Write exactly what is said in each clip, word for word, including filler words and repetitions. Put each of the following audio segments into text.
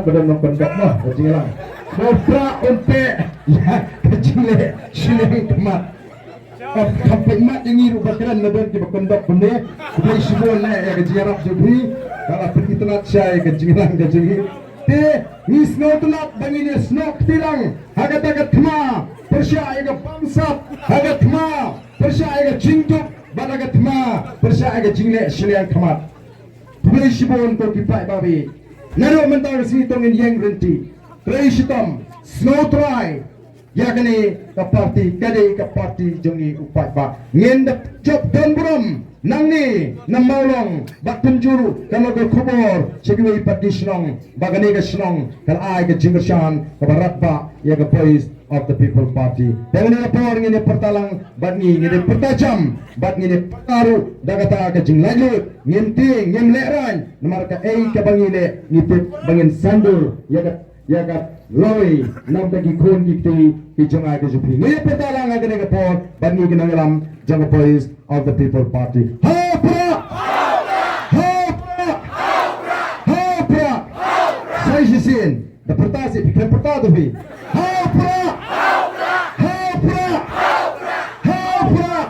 Ba don nongkyndok mo ka jingïalang. Mo pra un peit ïa ka jingleh shiliang khmat. Kam peit mat ïa ngi ruh ba kren na don kiba kyndok kumne. Khublei shibun eh ïa ka jingïarap jong phi. Ka la pynitynnad shai ka jingïalang ka jong ngi. Te ngi sngewtynnad ba ngin ïasnoh kti lang ha kata ka thma pyrshah ïa ka bamsap, ha ka thma pyrshah ïa ka jingduk, bad ha ka thma pyrshah ïa ka jingleh shiliang khmat. Khublei shibun ko ki paidbah. Naduh mynta ka sngi to ngin ïeng ryntih. Trei shitom, sngewthuh ïa kane ka party, ka dei ka party jong ngi u paidbah. Ngin da jop don burom nangne na Mawlong bad kumjuh ruh ka long ka khubor sha kiwei pat ki shnong ba kane ka shnong ka la ai ka jingkyrshan kaba radbah ïa ka Voice of the People Party. Te kane ka por ngin ïa pyrta lang bad ngi, ngin ïa pyrta jam bad ngin ïa pyrta ruh da kata ka jinglaitluid. Ngim tieng, ngim lehraiñ, namar kaei kaba ngi leh ngi tip ba ngin saiñdur ïa ka, ïa ka lawei na bynta ki khun ki kti ki jong nga ki jong phi. Ngi ïa pyrta lang ha kane ka por bad ngi ki nongïalam jong ka Voice of the People Party. Ha u prah! Ha u prah! Ha u prah! Sa shisien da pyrta seh, phi khlem pyrta to phi. Ha u prah! Ha u prah! Ha u prah!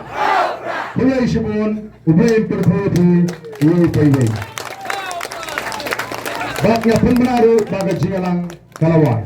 Khublei shibun, U Blei un pynbor ïa phi uwei pa uwei. Bad nga pynbna ruh ba ka jingïalang ka la wai.